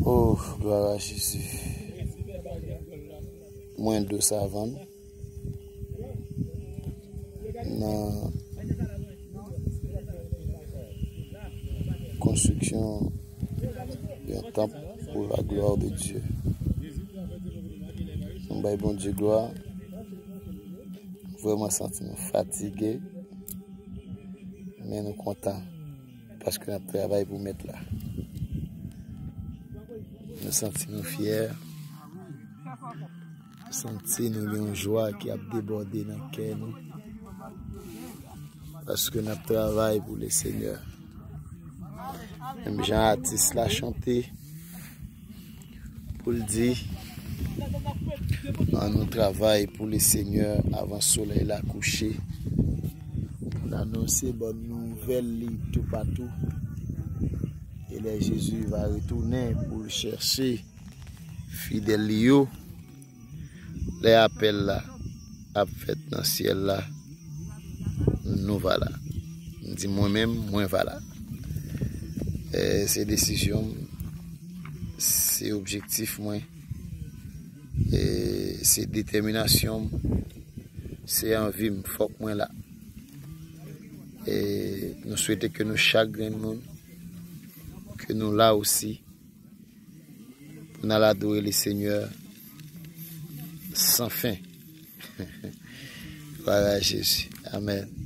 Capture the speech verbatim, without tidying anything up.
Oh, glwa a Jezi. Mwen dous avan nan konstriksyon yon tanp pou la glwa de Dye. Nou bay Bondye glwa. Vrèman santi nou fatige, men nou kontan paske n ap travay pou Mèt la. Nou santi nou fyè. Santi nou gen yon jwa ki ap debòde nan kè nou. Paske n ap travay pou Lesenyè. Menm jan atis la chante pou l di, ann nou travay pou Lesenyè avan solèy la kouche. Pou n anonse bòn nouvèl li toupatou. E lè Jezi va retounen pou l chèche fidèl li yo, lè apèl la ap fèt nan syèl la, nou va la. M di mwen menm, mwen va la. E se desizyon m, se objektif mwen, e se detèminasyon m, se anvi m, fòk mwen la. E nou swete ke nou chak grenn moun, ke nou la osi, pou n al adore Lesenyè san fen. Glwa a Jezi. Amèn.